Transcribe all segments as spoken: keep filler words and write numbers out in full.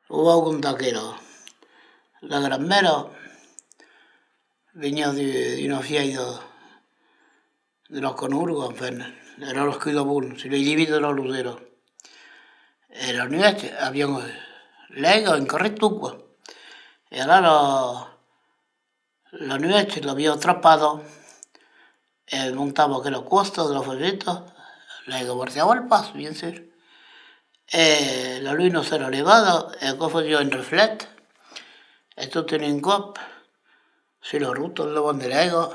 Vos vau contar aquela. La grand-mèra veniá de, d'una fièira de la Canorga, enfin, èra a las Cuilhs d'Abon, sus las limitas de la Losera. E la nuèch avián, eh, l'aiga en carreton, quoi. E alara, la nuèch l'aviá atrapada e montava aquela còsta de la Fageta, l'aiga bartava al pas, bien sûr. E la luna s'èra levada e aquò fasiá un reflèt, e tot en un còp, sus la rota, al davant de l'aiga,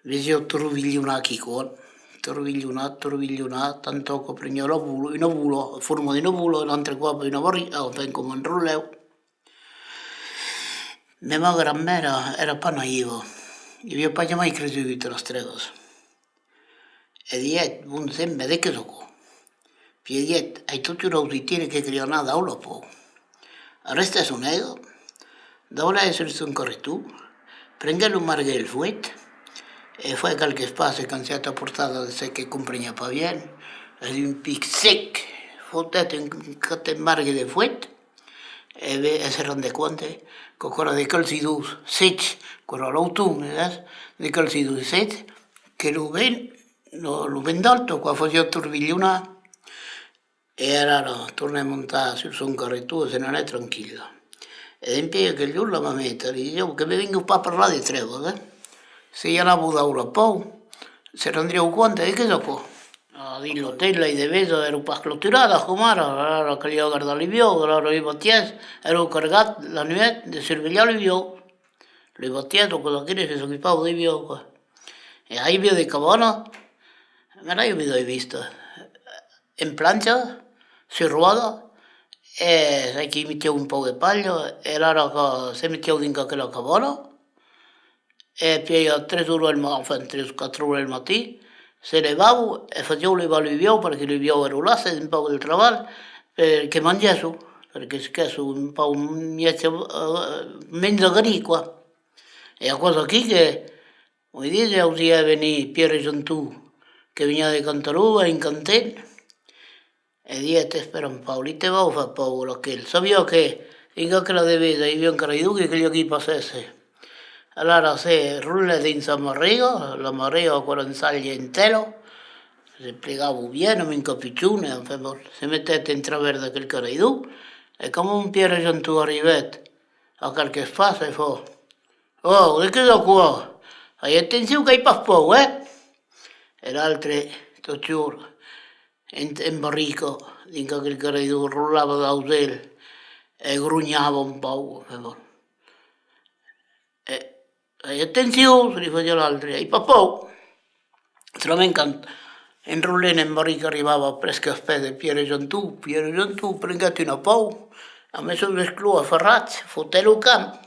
vesiá torbilhonar quicòm, torbilhonar, torbilhonar, tant que preniá la bola, una bola, a forma d'una bola, un autre còp una barrica, enfin, coma un rotlèu. Mès ma grand-mèra èra pas naiva, i aviá pas jamai cregut a las trèvas. E dièt: «Bon Dieu, mès de qu'es aquò?» Pièi dièt: «Ai totjorn ausit dire que caliá anar daus la pòu.» Arrestèt son aiga, daulèt sus son carreton, prenguèt lo margue del fuèit e faguèt qualques passes quand sièt a portada de çò que compreniá pas bien, e d'un pic sec fotèt un còp de margue de fuèit, e ben, e se rendèt compte qu'aquò èra de calçons secs, qu'aquò èra l'auton, veses, de calçons secs, que lo vent, lo, lo vent d'alta, aquò fasiá torbilhonar. E alara tornèt montar sus son carreton e se n'anèt tranquilla. E dempuèi aquel jorn la mameta li disiá: «Que me vengues pas parlar de trèvas, eh? Se i anàvos daus la pòu, se rendriáu compte de qu'es aquò.» A dins l'otèl, las devesas èran pas clauturadas coma ara, alara caliá gardar los buòus, alara los batièrs èran cargats la nuèch de survelhar los buòus. Los batièrs, aquò d'aquí, se s'ocupavan dels buòus, quoi. E i aviá de cabanas, me n'ai oblidat viste, en plancha, sus ròda, e sai que i metián un pauc de palha, e alara que se metián dins aquela cabana, e puèi a tres oras del ma-, enfin, tres o quatre oras del matin, se levavan e fasián levar los buòus, perque los buòus èran lasses d'un pauc del trabalh, per que mangesson, per que sièsson un pauc mièg, eh, mens aganits, quoi. E aquò's aquí que, uèi, dise, ausiá venir Pierre Janton, que veniá de Cantaluga, en cantent, e dièt: «Espèra un pauc, li te vau far paur aquel.» Sabiá que dins aquela devesa i aviá un caraidon que caliá qu'i passèsse. Alara se rotlèt dins sa marrega, la marrega aquò èra un salh en tela, se plegava bien amb un capuchon, e enfin, bon, se metèt en travèrs d'aquel caraidon, e quand mon Pierre Janton arribèt a qualques passes, fa: «Ò, de qu'es aquò? Ai atencion qu'ai pas paur, eh?» E l'autre, totjorn en, en barrica, dins aquel caraidon, rotlava daus el e gronhava un pauc, enfin, bon. E: «Ai atencion», se li fasiá l'autre, «ai pas paur.» Solament quand, en rotlent en barrica, arribava presque a pè de Pierre Janton, Pierre Janton prenguèt una paur, amb sos esclòps aferrats, fotèt lo camp.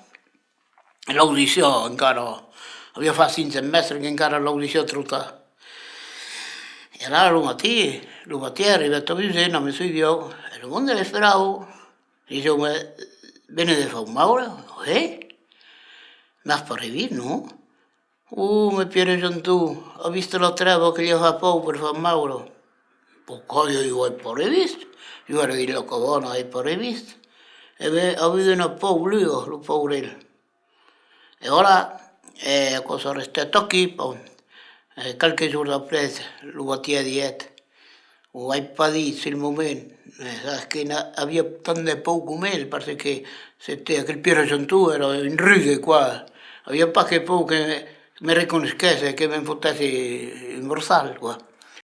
E l'ausissiá encara, aviá fach cinc cents mètres qu'encara l'ausissiá trotar. E alara lo matin, lo batièr arribèt a Busen amb sos buòus, e lo monde l'esperava. Disiá: «Mès, venes de far un maure?» «Oè.» «M'as pas revist, non?» «Ò, mès Pierre Janton, as vist la trèva que li a fach paur per far un maure?» «Puèi, jo, jo ai pas revist. Jo èra dins la cabana, ai pas revist.» E ben, aviá una paur luga, lo paurèl. E voilà, e aquò s'arrestèt aquí, bon. E qualques jorns après, lo batièr dièt: «Ò, ai pas dit sul moment, mès sabes que n'a-, aviá tant de paur coma el, parce que c'était, aquel Pierre Janton èra un rugue, quoi. Aviá pas que paur que me reconeisquèsse e que me'n fotèsse un borsal, quoi.»